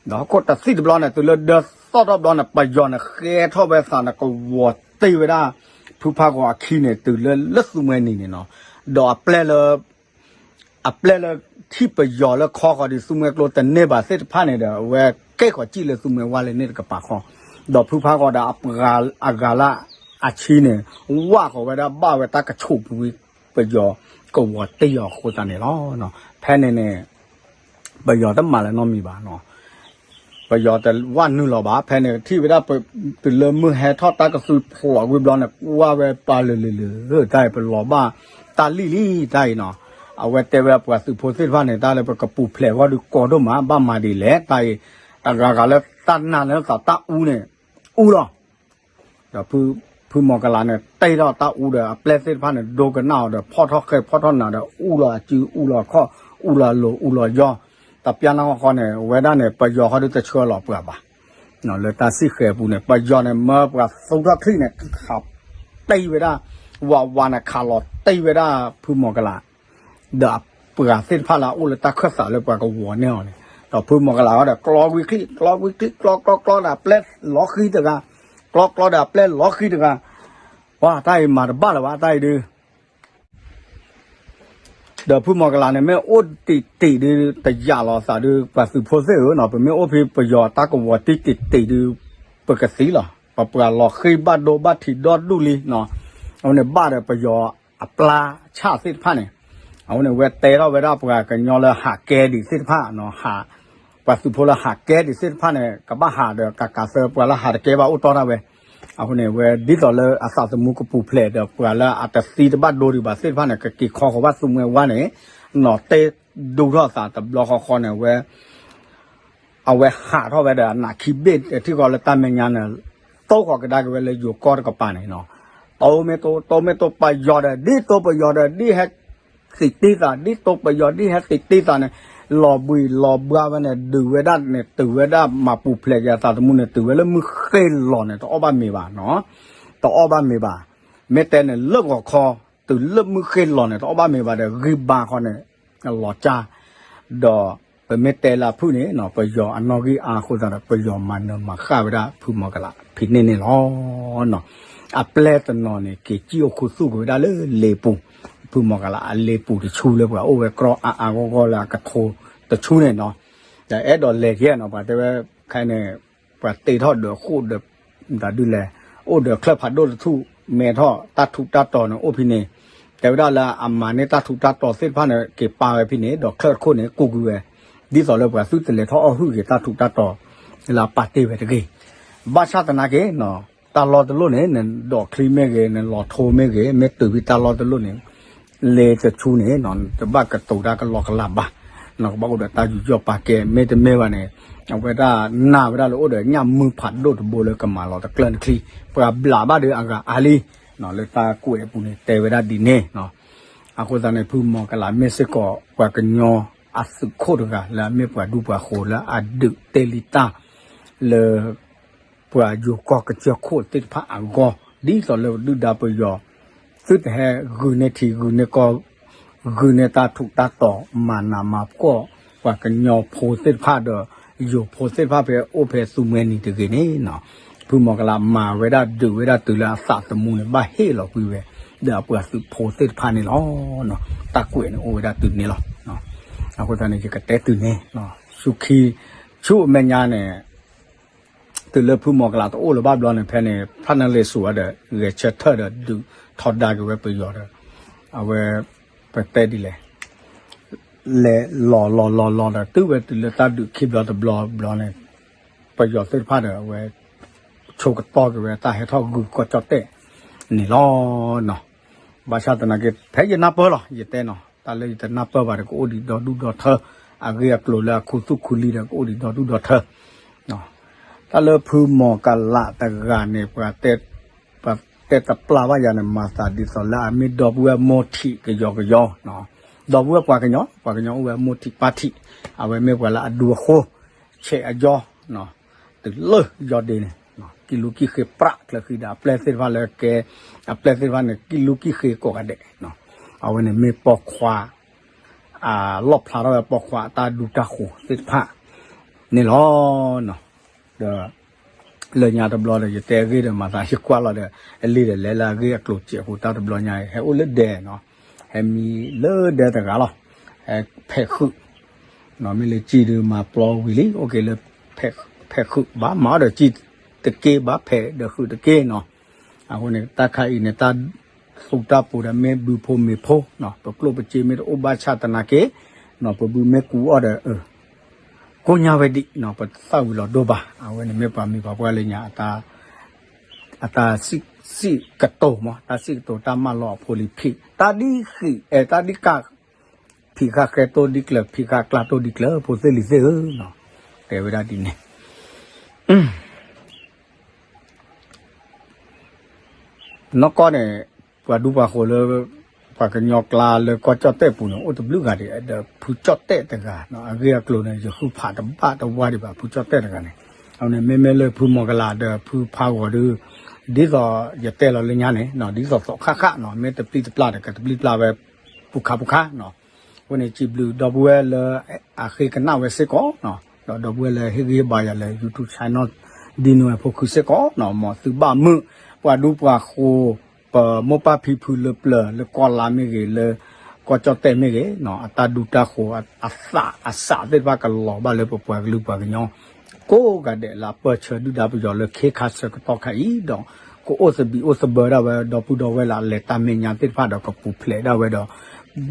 ဒီးဟီၣ်ခိၣ်တသံၣ်တဘျီန့ၣ် တုၤလၢဒၢသီၣ်ထီၣ်ဘျီန့ၣ် ပယီၤန့ၣ်ဃဲထီၣ်ဝဲသးန့ၣ် ကဝီၤတ့ၢ်ဝဲဒၣ် ဖုဖးဂီၤအခံန့ၣ် တုၤလၢလၢသူမှဲနံၤန့ၣ်နီၤ, ဒီးအပျဲၢ်လၢ အပျဲၢ်လၢထံၣ်ပယီၤလၢခီဃီၤဒီးသူမှဲကျိတန့ၢ်ဘၣ်သ့ၣ်တဖၣ်န့ၣ်ဒီး အဝဲကဲဃီၤစံၣ်လၢသူမှဲဝါလၢန့ၣ်တကပၤဃီ, ဒီးဖုဖးဂီၤဒီး အဂၤလၢအဆံန့ၣ် ဝၣ်ဃီၤဝဲဒၣ်ဘၣ်ဝဲတၢ်ကဆိးပူၤ ပယီၤကဝီၤတ့ၢ်အီၤအဃိသတးန့ၣ်လီၤ. ဖဲန့ၣ်န့ၣ် ပယီၤတမၤလၢၤနီတမံၤဘၣ်နီၤ, ပယီၤတဝၣ်နုာ်လီၤဘၣ်, ဖဲန့ၣ်ထံၣ်ဝဲဒၣ် တုၤလၢမုၢ်ဟဲထီၣ်တၢ်ကသွံဖျိးကွံာ်ဘျီန့ၣ် ကွၢ်ဝဲပာ်လုာ်လုာ်လုာ် တၢ်အံၤပလီၤဘၣ်တၢ်လံၣ်လံတၢ်အံၤနီၤ, အဝဲတဲဝဲပှၤသုးဖိသ့ၣ်တဖၣ်န့ၣ် တၢ်လၢပကပူၤဖျဲးအဂီၢ်ဒုးကီဒိၣ်မး ဘၣ်မၤဒ်လဲၣ် တၢ်အံၤ အဂၤဂၤလၢတၢ်နာ်လၢသးတၢ်အူန့ၣ် အူလီၤ ဒီး ဖုမီၤကလးန့ၣ် တ့ထီၣ်တၢ်အူဒီး အပျဲၢ်သ့ၣ်တဖၣ်န့ၣ် ဒိကနၣ်အီၤဒီး ဖီၣ်ထီၣ်ဃဲၤဖီၣ်ထီၣ်နးဒီး အူလီၤအစုအူလီၤခီၣ် အူလီၤလိၤအူလီၤယီၢ်, တပျၢ်နီၢ်ဃီဃီန့ၣ် အဝဲဒၣ်န့ၣ် ပယီၤဃီဒုးတဆှၢလီၤပှၤဘၣ်, လၢတၢ်စံၣ်ဃဲၤအပူၤန့ၣ် ပယီၤန့ၣ် မၢပှၤသူထီၣ်ချံၣ်န့ၣ် ခးတ့ၢ်ဝဲဒၣ် ဝးဝးန့ၣ် ခးလီၤတ့ၢ်ဝဲဒၣ်ဖုမီၤကလး ဒီးပှၤသ့ၣ်တဖၣ်လၢအအိၣ်လၢတၢ်ခၢၣ်သးလၢပှၤကဝီၤန့ၢ်အီၤန့ၣ်, ဒီးဖုမီၤကလးဃီဒီး ကျီဝံၤချံၣ် ကျီဝံၤချံၣ် ကျီကျီကျီဒီးအပျဲၢ်လီၤဃံတဂၤ, ကျီကျီဒီးအပျဲၢ်လီၤဃံတဂၤ, ပှၤတၢ်အံၤမၤတဘၣ်လၢၤဘၣ် တၢ်အံၤဒုး ဒီးဖုမီၤကလးန့ၣ် မ့ၢ်အိၣ်တံာ်တံာ်ဒုး တယာ်လီၤသးဒုး ပှၤသုးဖိသ့ၣ်ဧၢနီၤ, ပမ့ၢ်အိၣ်ဖဲပယီၤတၢ်ကဝီၤတံာ်တံာ်တံာ်ဒုး ပကသံလီၤ, ပပှၤလီၤဃံၢ်ဘၣ်ဒိဘၣ်ထံးဒီဒူၣ်လံနီၤ, အဝဲန့ၣ်ဘၣ်ဒီးပယီၤအပျၢ်ဆၣ်သ့ၣ်တဖၣ်န့ၣ်, အဝဲန့ၣ်ဝဲတဲထီၣ်ဝဲဒၣ်ပှၤကညီလၢဟးကဲဒံးသ့ၣ်တဖၣ်နီၤ, ဟး ပှၤသုးဖိလၢဟးကဲဒံးသ့ၣ်တဖၣ်န့ၣ် ကဘၣ်ဟးဒီးကးကးသၢပှၤလၢဟးတကဲဘၣ်အိၣ်တီၢ်တၢ်ဝဲ, အဃိန့ၣ် ဝဲဒ်သိးလၢအသးသမူကပူၤဖျဲးဒီးပှၤလၢအတသံတဘၣ်ဒိဒံးဘၣ်သ့ၣ်တဖၣ်န့ၣ် ကက့ၤခီဃီၤဘၣ်သူမှဲဝါန့ၣ်, နီၤတဲဒိၣ်ထီၣ်သးတဘျီဃီဃီန့ၣ် အဝဲ အဝဲဟးထီၣ်ဝဲဒီးအနးခံဘ့ၣ်ထံၣ်ဃီလၢတၢ်မဲာ်ညါန့ၣ်, တိၢ်ဃီၤကဒါက့ၤဝဲလၢယိၤကီၢ်တကပၤန့ၣ်နီၤ, တိၢ်မ့ၢ်တိၢ် တိၢ်မ့ၢ်တိၢ်ပယီၤဒီး ဒ်တိၢ်ပယီၤဒီး ဒ်ဟဲသံးတ့ၢ်သး ဒ်တိၢ်ပယီၤဒ်ဟဲသံးတ့ၢ်သးန့ၣ်, လီၤဘှံးလီၤဘှါဝဲန့ၣ် ဒုးဝဲဒၣ်န့ၣ် တုၤဝဲဒၣ်မၤပူၤဖျဲးက့ၤအသးသမူန့ၣ် တုၤဝဲလၢမုၢ်ဃ့လီၤန့ၣ် တအီၣ်ဘၣ်မ့ၤဘၣ်နီၤ, တအီၣ်ဘၣ်မ့ၤဘၣ်. မ့ၢ်တဲန့ၣ်လၢဂီၤခီ တုၤလၢမုၢ်ဃ့လီၤန့ၣ် တအီၣ်ဘၣ်မ့ၤဘၣ်ဒီး ဂံၢ်ဘါခီန့ၣ် လီၤကၢ်, ဒီးပမ့ၢ်တဲလၢအဖုၣ်န့ၣ်နီၤ ပယီၤအနီၣ်ဂံၢ်အါအဃိသတးဒီး ပယီၤမၤနၢၤမၤဃၣ်ဝဲဒၣ်ဖုမီၤကလးဖံးန့ၢ်န့ၣ်လီၤ. အပျဲၢ်တနီၤန့ၣ် က့ၤစံၣ်အိၣ်ခူသူၣ်က့ၤဝဲဒၣ်လၢလ့ပူၤ, ဖုမီၤကလးအလ့ပူၤတဆူလၢပှၤအိၣ်ဝဲကြီအါအါဂီၢ်ဂီၢ်လၢအကထိတဆူန့ၣ်နီၤ, ဒီးအဲၣ်ဒိးလဲၤက့ၤနီၤ ပှၤတဲဝဲခဲအံၤန့ၣ် ပှၤတ့ထီၣ်ဒီးဃိၣ်ဒီး တၢ်ဒုးလဲၣ်, အိၣ်ဒီးချၢၣ်ဖးဒိၣ်တထူၣ် မဲထီၣ်တၢ်ထူးတၢ်တီၤန့ၣ်အိၣ်ဖဲန့ၣ်, တဲဝဲဒၣ်လၢအမၤန့ၢ်တၢ်ထူးတၢ်တီၤသ့ၣ်တဖၣ်န့ၣ် က့ၤပာ်ဝဲဖဲန့ၣ် ဒီးချၢၣ်တခိၣ်န့ၣ် ကူးကွံာ်ဝဲ, ဒ်သိးလၢပှၤသုတလဲၤထီၣ်အီၣ်ဟုၣ်က့ၤတၢ်ထူးတၢ်တီၤ လၢအပာ်တ့ၢ်ဝဲတဂ့ၤ. ဘၣ်ဆၣ်သနာ်က့ တၢ်လီၢ်တလီၢ်န့ၣ် နဒိးချံမ့ၢ်ဂ့ၤ နလီၤထိမ့ၢ်ဂ့ၤ မ့ၢ်တုၤဖဲတၢ်လီၢ်တလီၢ်န့ၣ် လ့တဆူန့ၣ် တဘၣ်ကတိၤတၢ်ကလီကလီဘၣ်, နကဘၣ်အိၣ်ဒီးတၢ်ယူးယီၣ်ပာ်ကဲ မ့တမ့ၢ်ဘၣ်န့ၣ် အဝဲဒၣ်နာ်ဝဲဒၣ်လၢအိၣ်ဒီးညၣ်မုၢ်ဖးဒိၣ်တဘိလၢကမၤလီၤတကျၢၢ်နချံ, ပှၤဘျးဘၣ်ဒီးအဂၤအါလံ, လၢတၢ်ကွဲးအပူၤန့ၣ် တဲဝဲဒၣ်ဒ်န့ၣ် အဃိသတးန့ၣ် ဖုမီၤကလးမ့ၢ်စ့ၢ်ကီး ပှၤကညီအသုးခိၣ်တဂၤ လၢအမ့ၢ်ပှၤဒူပှၤဃိၤလၢအဒုးတဲလံတၢ် လၢ ပှၤယိၤကီၢ်ကစၢၢ်ခိၣ်သ့ၣ်တဖၣ်အဂီၢ် ဒ်သိးလၢဒုၣ်ဒါပယီၤ သုတဟဲဂုာ်န့ၢ်ထံဂုာ်န့ၢ်ကီၢ် ဂုာ်န့ၢ်တၢ်ထူးတၢ်တီၤ မၤနးမၤဖှီၣ် ပှၤကညီဖိသ့ၣ်တဖၣ်ဒီး ယိၤဖိသ့ၣ်တဖၣ်ဖဲအိၣ်ဖဲသူမှဲနံၤတဂ့ၤန့ၣ် ဖုမီၤကလးမၤဝဲဒၣ်ဒုးဝဲဒၣ်တုၤလၢအသးသမူန့ၣ် ဘၣ်ဟ့ၣ်လီၤကွံာ်ဝဲ ဒီးအပှၤသုးဖိသ့ၣ်တဖၣ်န့ၣ်လီၤ. တၢ်ကွဲးန့ၣ်အိၣ်ဝဲဒၣ်တုၤန့ၣ်လီၤ. အဃိသတးန့ၣ် ယကတဲတုၤန့ၣ် ဆူခံ ဆူအမဲာ်ညါန့ၣ် တုၤလၢဖုမီၤကလးတအိၣ်လၢၤဘၣ်ဘျီန့ၣ် ဖဲန့ၣ် ဖျၢၣ်နၢ်လ့ၤစိၤဝဲဒီး ဂဲၤဆၢထၢၣ်ဒီးဒုးထီဒါက့ၤဝဲပယီၤဒီး အဝဲ ပတဲဒ်လဲၣ် လဲၤလီၤလီၤလီၤလီၤဒီး တုၤဝဲတုၤလၢတၢ်ဒုးခံဘျီတဘျီဘျီန့ၣ် ပယီၤသ့ၣ်တဖၣ်ဒီးအဝဲ ဆိကတီၢ်က့ၤဝဲတၢ်ဟဲထီၣ်ဂုာ်ကီၢ်ကၠီၣ်တဲၣ်န့ၣ်လီၤ. ဘၣ်ဆၣ်သနာ်က့ ဖဲယနၢ်ပၢၢ်လီၤ ယတဲနီၤ တၢ်လၢယတနၢ်ပၢၢ်ဘၣ်ဒီး ကအိၣ်ဒံးဒီဒူၣ်ဒီထၢ အဂ့ၢ်အကျိၤလၢအခူသူၣ်ခူလံၤဒီး ကအိၣ်ဒံးဒီဒူၣ်ဒီထၢ တၢ်လၢဖုမီၤကလးတဂၤန့ၣ် ပှၤတဲတပျၢ်ဘၣ်ယၤန့ၣ် မၤသးဒ်သိးလၢအမ့ၢ်ဒီပုၢ်ဝဲၢ်မိၢ်ထံးကယီကယီ, ဒီပုၢ်ဝဲၢ်ပှၤကညီ ပှၤကညီအိၣ်ဝဲမိၢ်ထံးပၢ်ထံး, အဝဲမ့ၢ်ပှၤလၢအဒူအဃိ ဆဲးအယီ တုၤလၢယီၤဒ့န့ၣ် ကံၣ်လူၤကံၣ်ဃ့ပြးကျၢၤဃံဒီး အပျဲၢ်သ့ၣ်တဖၣ်လၢကဲ အပျဲၢ်သ့ၣ်တဖၣ်န့ၣ် ကံၣ်လူၤကံၣ်ဃ့ကိးဂၤဒဲး, အဝဲန့ၣ်မ့ၢ်ပိာ်ခွါ အလီၣ်ဖျါထီၣ်ဝဲပိာ်ခွါအတၢ်ဒူတၢ်ဃိၤသ့ၣ်တဖၣ်န့ၣ်လီၤ. ဒီး လၢညါတဘျီဒီး ယတဲအဂ့ၢ်ဒီးမၤသး ယကွၢ်လီၤဒီး အလံၤဒီးလဲၤလၢအဂ့ၢ်အကျိၤစဲးဖိတၢ်တဘျီညါ ဟဲအိၣ်လၢဒဲနီၤ, ဟဲမံလၢဒဲတဂၤလီၤ, ဟဲဖဲးဃုာ်, မ့ၢ်လၢစံၣ်ဒုးမၤပျီဝံၤလံ အိၣ်က့ၤလၢ ဖဲးဃုာ် ဘၣ်မၤအီၣ်ဒီးစံၣ်တက့ၢ် ဘၣ်ဖဲးဒီးဃုာ်တက့ၢ်နီၤ, အဃိန့ၣ် တၢ်ခါအံၤန့ၣ် တၢ်သူတၢ်ပူၤဒီးမ့ၢ်ဘုဖိမ့ၤဖိ, ပကျိၣ်ပစ့မ့ၢ်တအိၣ်ဘၣ်ဆၣ်သနာ်က့, ပဘုမ့ၢ်ကူအီၣ်ဒီး ကိညါဝဲဒံး, ပသၣ်ဝံၤလီၤဒိၣ်ဘၣ်, အဝဲန့ၣ်မ့ၢ်ပှၤမံၤပှၤပှၢ်လၢညါ အတၢ်စံးကတိၤမး တၢ်စံးကတိၤတၢ်မၢလီၤအဖိလံၤဖံး, တၢ်ဒ်ဃံး အဲ တၢ်ဒ်ကၢ် ဖံးဃာ်ဃဲတိၢ်ဒ်ကျၢၤ ဖံးဃာ်ကျါတိၢ်ဒ်ကျၢၤ ဖိသ့ၣ်လံၤသ့ၣ်ဧၢ, တဲဝဲဒၣ်ဒ်န့ၣ် နီၢ်ကီၢ်န့ၣ် ပှၤဒူပှၤဃိၤလၢ ပှၤကညီကျါလၢကီၢ်ကၠီၣ်တဲၣ်ပူၤန့ၣ် အိၣ်တဘျုးဂၤဒံး ဒီးဖုကၠီၣ်တဲၣ်တဂၤ, အဂ့ၢ်အကျိၤန့ၣ် ယဃုဖးတဘၣ်တဝါဒံးဘၣ် ဖုကၠီၣ်တဲၣ်တဂၤန့ၣ်, အဝဲန့ၣ်မ့မ့ၢ်လၢဖုမီၤကလးဒီးဖုဖးဂီၤဒီး ဒ်သိးယတဲလီၤလၢညါန့ၣ် ဒ်သိးသိးဃၣ်ဃၣ်နီၤ မ့ၢ်တပျံၤတပျၢ်ဒီး ကတပျံၤတပျၢ်ဝဲ ပူၤခးပူၤခးနီၤ, အဃိန့ၣ် စံးဘျုးဒီပုၢ်ဝဲၢ်လၢအဃ့ကနၣ်ဝဲစ့ၢ်ကီး, ဒီးဒီပုၢ်ဝဲၢ်လၢဟ့ၣ်ဂံၢ်ဟ့ၣ်ဘါယၤလၢ YouTube channel ဒ်န့ၣ်ဝဲဖိခုစ့ၢ်ကီး, မ်သုဘၣ်မုာ် ပှၤဒူပှၤဃိၤ ပမိၢ်ပၢ်ဖံဖုလၢပျၢၤ လၢကီၢ်လါမ့ၢ်ဂ့ၤ လၢကီၢ်ကၠီၣ်တဲၣ်မ့ၢ်ဂ့ၤ, အတၢ်ဒူတၢ်ဃိၤ အသးအစးသ့ၣ်တဖၣ် ကလီၤဘၣ်လၢပပှၤကလုာ်ပှၤကညီ ကိးဂၤဒဲးလၢအပၢၢ်ဆၢဒုၣ်ဒါပယီၤလၢခ့ခါဆၢကတီၢ်ခါအံၤဒီး ကအိၣ်သဘံၣ်အိၣ်သဘၢဒၣ်ဝဲ ဒီပုၢ်ဒီဝဲၢ်လၢအလဲၤတၢ်မဲာ်ညါသ့ၣ်တဖၣ်ဒီး ကပူၤဖျဲးဒၣ်ဝဲဒီး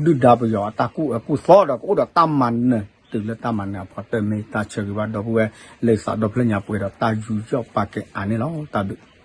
ဒုၣ်ဒါပယီၤအတၢ်ကူၣ်အၢကူၣ်သီဒီး ကအိၣ်ဒီးတၢ်မၤနၢၤ တုၤလၢတၢ်မၤနၢၤအဖီတၢၢ် မ့ၢ်တၢ်ဆၢဂ့ၤဘၣ်ဒီပုၢ်ဝဲၢ်လၢသးဒီဖျၢၣ်ညါပှဲၤဒီး တၢ်ယူးယီၣ်ပာ်ကဲအါန့ၣ်လီၤ. တၢ်ဘျုး